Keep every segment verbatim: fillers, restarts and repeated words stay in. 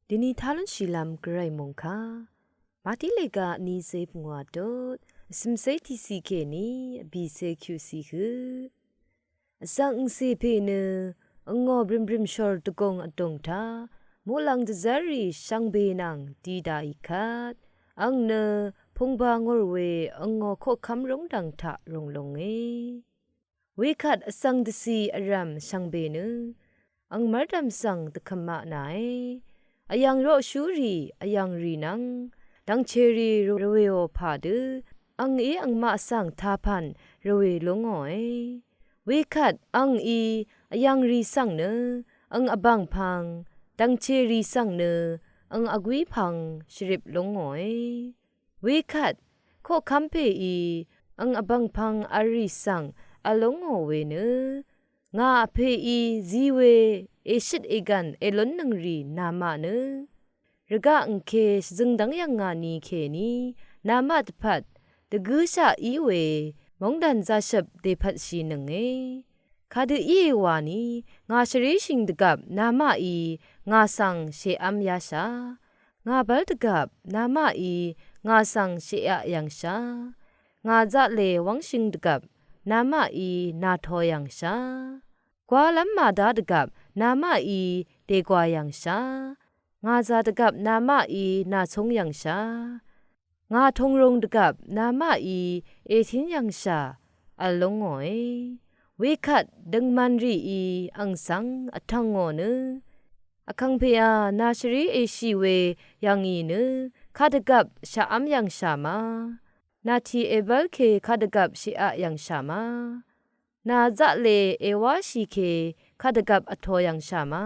Dini talun shilam gvray mungka. Mati lega ni se pngwa dot, sim se ti si ke ni, bi se kyu si hu. Asang se pe ne, ango brim brim shor dugong adong ta, mulang dezari shang be nang di da ikat, ang ne pungba ngor we ango ko kam rong dang ta rong long e. Wekvt vsvng dvcì vrv̀m shvngbe nø, ang mvrdv̀m svng dvkvmaqnàe. Vyv̀ng roqshúrì, vyv̀ngrì nvng, dv̀ngchèrì rvwèò pà dø, angí angmaq svng tāpv̀n rvwè lúngòe. Wekvt angí vyv̀ngrì svng nø, ang vbv̀ngpv̄ng, dv̀ngchèrì svng nø, ang vgwípv̄ng shvrip lúngòe. Wekvt, koqkv́m pèí, ang vbv̀ngpv̄ng v̄l rì svng v̄l lúngò we nø, ngà vpèí zí we èshøt ègv̀n èlúnnøng rì namaq nø, rvgaq ngke shvzøng dv́ng yv̀ngà ni kèní, namaq dvpvt, dvgǿshaq í we, móngdàn zaqshøp dèpvtshìnønge. Kadø íe wani, ngà shvréshìng dvgvp namaqí ngà svng shèv́m yashà. Ngà bv́l dvgvp namaqí ngà svng shèaq yv̀ngshà. Ngà zaqlè wv́ngshìng dvgvp namaqí nàtō yv̀ngshà. Gwalv́m màdá dvgvp namaqí dègwà yv̀ngshà. Ngà zà dvgvp namaqí nàcúng yv̀ngshà. Ngà tūngrūng dvgvp namaqí ètín yv̀ngshà v̄l lúngòe. Wekvt døngman rìí ang svng vtv̀ngò nø, vkàngpèá nà shvré èshì we yv̀ngì nø, kadvgvp shaqv́m yv̀ngshà ma. Nà tì èbv́l ke kadvgvp shèaq yv̀ngshà ma. Nà zaqlè èwáshì ke kadvgvp vtō yv̀ngshà ma.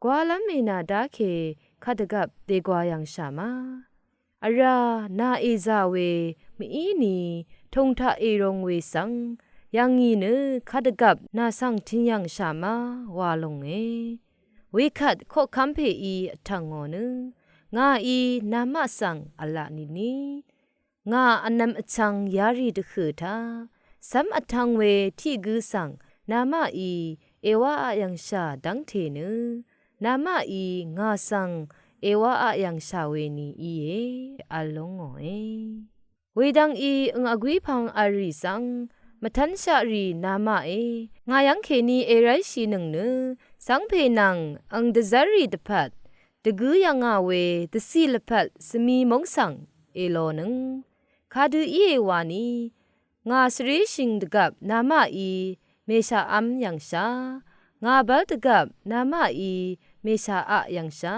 Gwalv́m ènàdá ke kadvgvp dègwà yv̀ngshà ma. Vrá nà èzà we mvíni tūng taq èrōng we svng, yv̀ngì nø kadvgvp nà svng tin yv̀ngshà ma wa lúnge. Wekvt koqkv́m pèí vtv̀ngò nø, ngàí namaq svng v̄laq nìni. Ngà vnvm vchvng yarì dvhø̀ taq, cv́m vtv̄ng we tiq gǿ svng namaqí èwáaq yv̀ngshà dv́ngte nø, namaqí ngà svng èwáaq yv̀ngshà we ni íe v̄l lúngòe. Wedv́ngí ang vgwípv̄ng v̄l rì svng, mvtv́nshaq rì namaqe, ngà yv́ng kèní èráyshìnøng nø, cv́ngpè nvng ang dvzv́rrì dvpvt, dvgǿ yv̀ngà we dvcì lvpat svmi móng svng èlonøng. Kadø íe wani, ngà shvréshìng dvgvp namaqí mèshaqv́m yv̀ngshà. Ngà bv́l dvgvp namaqí mèshaqaq yv̀ngshà.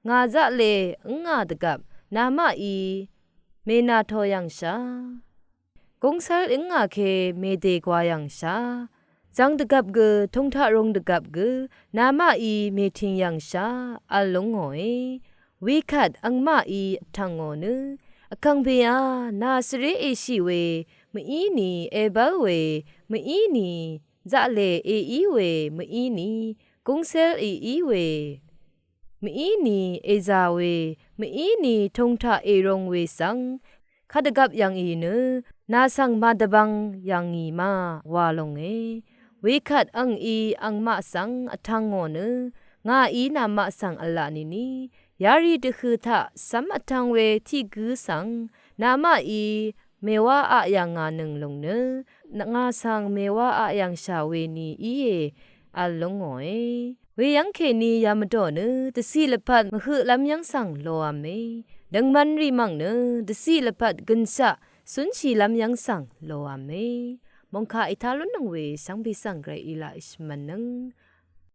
Ngà zaqlè ǿngà dvgvp namaqí mènàtō yv̀ngshà. Gúngcv́l íngà ke mèdègwà yv̀ngshà. Zvng dvgvp gø, tūng taq rūng dvgvp gø, namaqí mètìng yv̀ngshà v̄l lúngòe. Wekvt angmaqí vtv̀ngò nø, vkàngpèá nà shvré èshì we mvíni, èbv́l we mvíni, zaqlè èí we mvíni, gúngcv́l èí we mvíni, èzà we mvíni, tūng taq èrōng we svng, kadvgvp yv̀ngì nø, nà svng màdvbvng yv̀ngì ma wa lúnge. Wekvt angí angmaq svng vtv̀ngò nø, ngàí namaq svng v̄laq nìni, yarì dvhø̀ taq cv́m vtv̄ng we tiq gǿ svng, namaqí mèwáaq yv̀ngànøng lùng nø, ngà svng mèwáaq yv̀ngshà we ni íe v̄l lúngòe. Weyv́ng kèní yamvdò nø, dvcì lvpat mvhøqlv́m yv́ng svng lòv̄me. Døngman rì mv̀ng nø, dvcì lvpat gø̀nshaq cúnshìlv́m yv́ng svng lòv̄me. Mòngkà ètá lúnnøng we shvngbe svng gvray í laq shvmv̀nnøng.